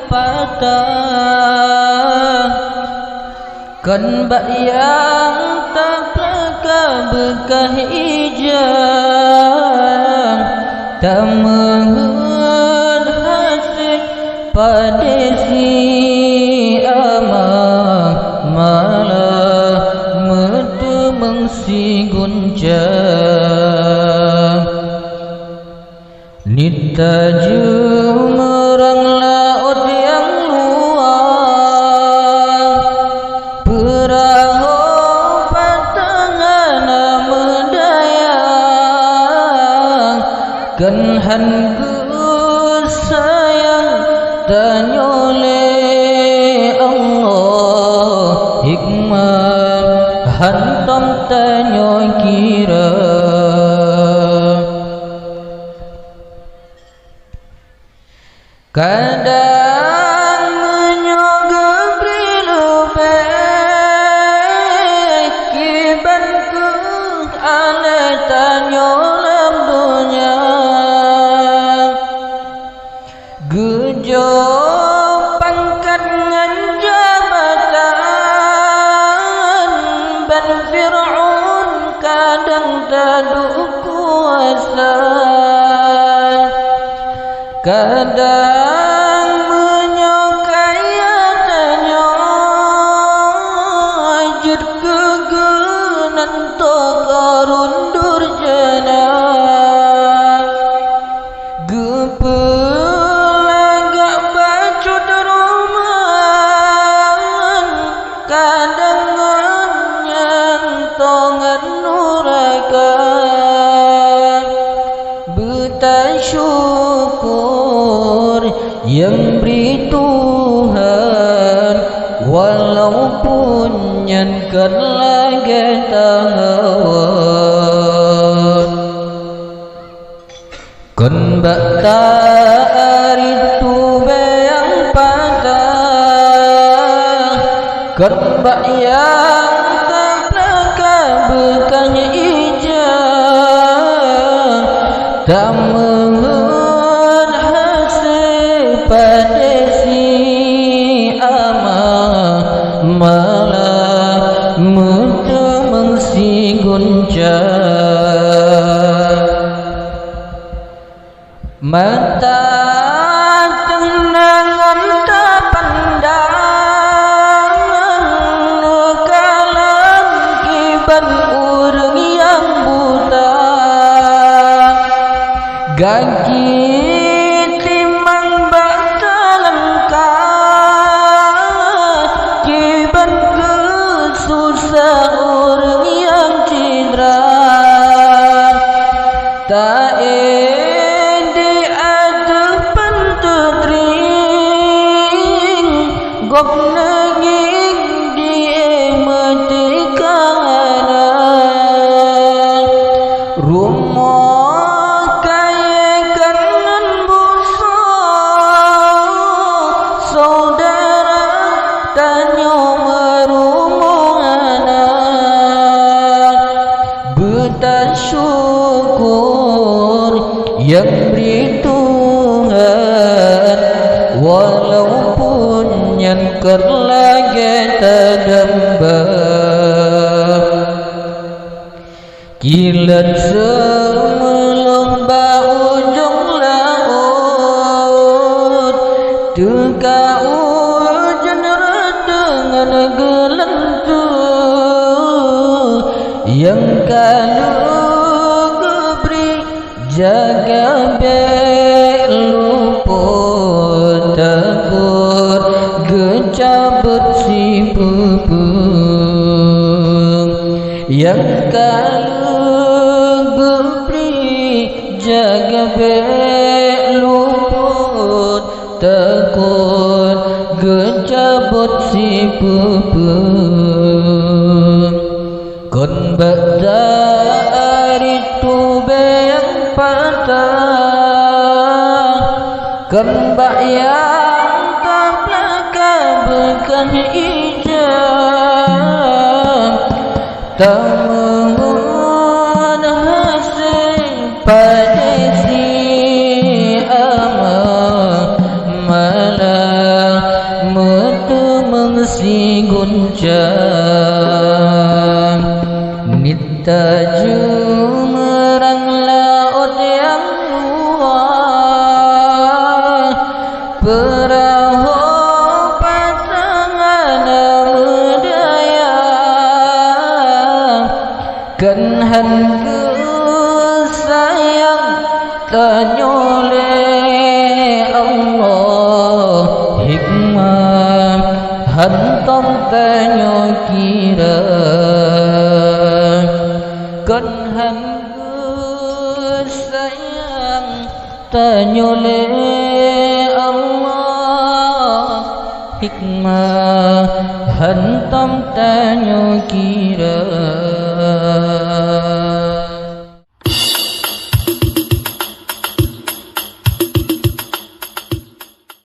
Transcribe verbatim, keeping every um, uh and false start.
patah, kon bak nyang taplaka beukah ija, tameuheuet hase padé si ama, malah meuteumeung si gunca. Nita jeumeurang laôt nyang luwa, peurahô patang hana meudaya, kon han geusayang tanyoe lé Allah, hikmah hantom tanyoe kira. Kadang meunyoe geubri leubeh kiban keuh aneuk tanyoe lam donya, geujok pangkat ngon jabatan, ban Fir'aun kadang taduek kuasa. Kadang meunyoe kaya tanyoe jeuet keu geuh nan toh Qarun durjana, geupeulagak bacut rumoh, kadang ngon nyan toh ngon nuraka. Beutasyukur nyang bri Tuhan, walaupun nyan kon lagée tahawa. Kon bak tarit tubée nyang patah, kon bak nyang taplaka beukah ija, tameuheuet hase padé si ama, malah meuteumeung si gunca. Mata teunangan tapandang kalon kiban ureuëng nyang buta, gaki timang bak talangkah kiban keususah ureuëng nyang cidra. Taén di ateueh peunteutring, gobnyan ngieng di meutika hana. Rumoh kayée kon ngon beusoe, syedara tanyoe meurumoh hana. Beutasyukur nyang bri Tuhan, walaupun nyan kon lagée tadamba. Kilat seumeuleuh bak ujong laôt, teuka ujeuen reudeungan geulantoe, nyang ka lheueh geubri jaga bék lupot, takot geucabot sipeue-peue. Nyang ka lheueh geubri jaga bék lupot, takot geucabot sipeue-peue. Kon bak tarit tubée nyang patah, kon bak nyang taplaka beukah ija, tameuheuet hase padé si ama, malah siguncang, nita jeumeurang laôt nyang luwah, peurahô patangan meudaya, kon hán geusayang tanyoe lé Allah, hikmah hántom tanyoe kira. Kon hán geusayang tanyoe lé Allah, hikmah hántom tanyoe kira.